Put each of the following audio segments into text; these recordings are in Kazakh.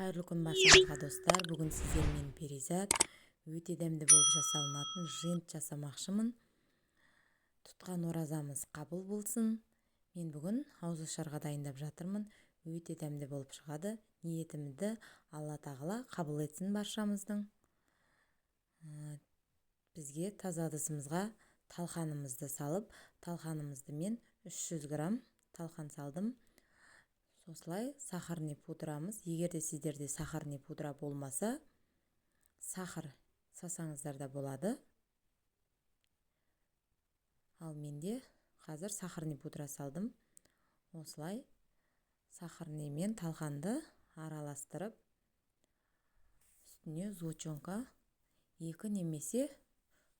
Қайырлы күн баршаңызға, достар! Бүгін сіздермен Перизат. Өте дәмді болып жасалынатын жент жасамақшымын. Тұтқан оразамыз қабыл болсын. Мен бүгін ауызашарға дайындап жатырмын. Өте дәмді болып шығады. Ниетімізді Алла Тағала қабыл етсін баршамыздың. Бізге таза ыдысымызға талқанымызды салып, талқанымызды мен 300 грамм талқан салдым. Осылай сахарный пудрамыз. Егер де сіздерде сахарный пудра болмаса, сахар салсаңыздар да болады. Ал менде қазір сахарный пудра салдым. Осылай сахарный мен талқанды араластырып, үстіне сгущенка 2 немесе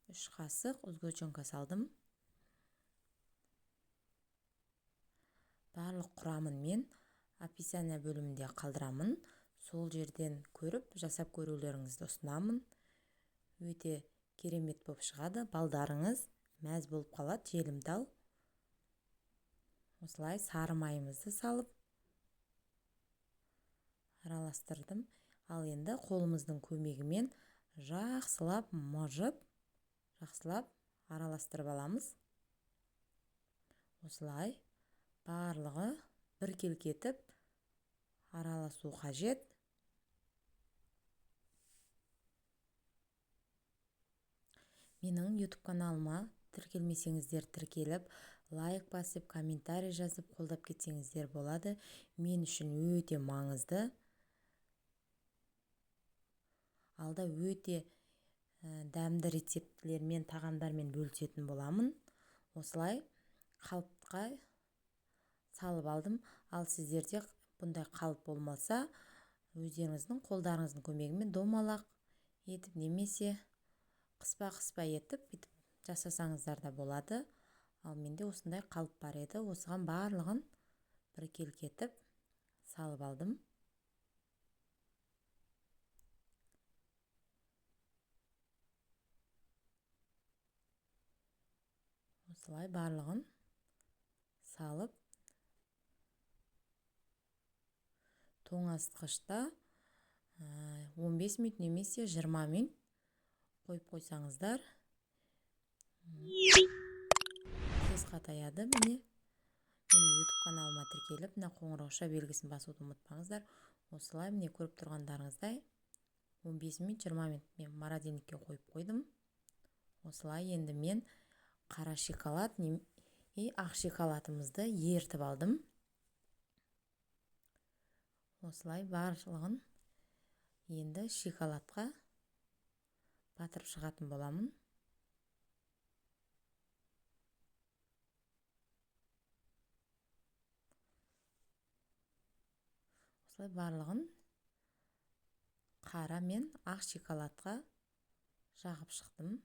3 қасық сгущенка салдым. Барлық құрамын мен описание бөлімінде қалдырамын. Сол жерден көріп, жасап көрулеріңізді ұсынамын. Өте керемет болып шығады. Балдарыңыз мәз болып қалады, желімтал. Осылай сары майымызды салып араластырдым. Ал енді қолымыздың көмегімен жақсылап мыжып, жақсылап араластырып аламыз. Осылай барлығы біркелкі етіп араласу қажет. Менің YouTube каналыма тіркелмесеңіздер тіркеліп, лайк басып, комментарий жазып, қолдап кетсеңіздер болады. Мен үшін өте маңызды. Алда өте дәмді рецептілермен, тағамдармен бөлісетін боламын. Осылай қалыпқа салып алдым. Ал сіздерде бұндай қалып болмаса, өздеріңіздің қолдарыңыздың көмегімен домалақ етіп немесе қыспа-қыспа етіп бүйтіп жасасаңыздар да болады. Ал менде осындай қалып бар еді. Осыған барлығын біркелкі етіп салып алдым. Осылай барлығын салып, тоңазытқышта 15 минут немесе 20 минут қойып қойсаңыздар, тез қатаяды. Міне, менің YouTube каналыма тіркеліп, мына қоңырауша белгісін басуды ұмытпаңыздар. Осылай міне көріп тұрғандарыңыздай 15 минут, 20 минут мен морозильникке қойып қойдым. Осылай енді мен қара шоколад и ақ шоколадымызды ерітіп алдым. Осылай барлығын енді шоколадқа батырып шығатын боламын. Осылай барлығын қара мен ақ шоколадқа жағып шықтым.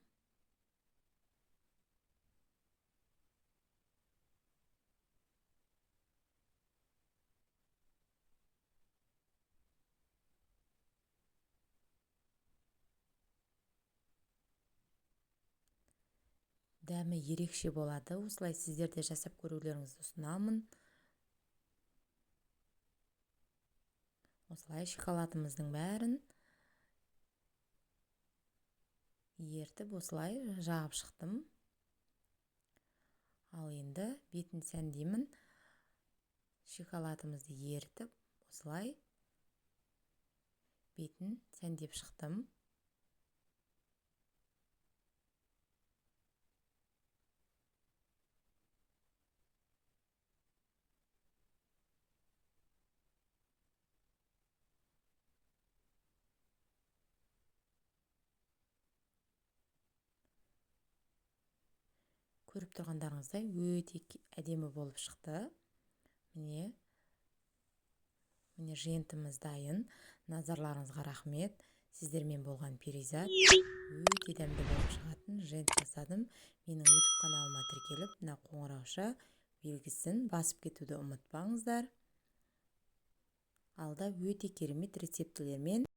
Дәмі ерекше болады. Осылай сіздер де жасап көрулеріңізді ұсынамын. Осылай шоколадымыздың бәрін ертіп, осылай жағып шықтым. Ал енді бетін сәндеймін. Шоколадымызды ертіп, осылай бетін сәндеп шықтым. Көріп тұрғандарыңыздай өте әдемі болып шықты. Міне, міне жентіміз дайын. Назарларыңызға рахмет. Сіздермен болған Перизат. Өте дәмді болып шығатын жент жасадым. Менің YouTube каналыма тіркеліп, мына қоңырауша белгісін басып кетуді ұмытпаңыздар. Алда өте керемет рецептілермен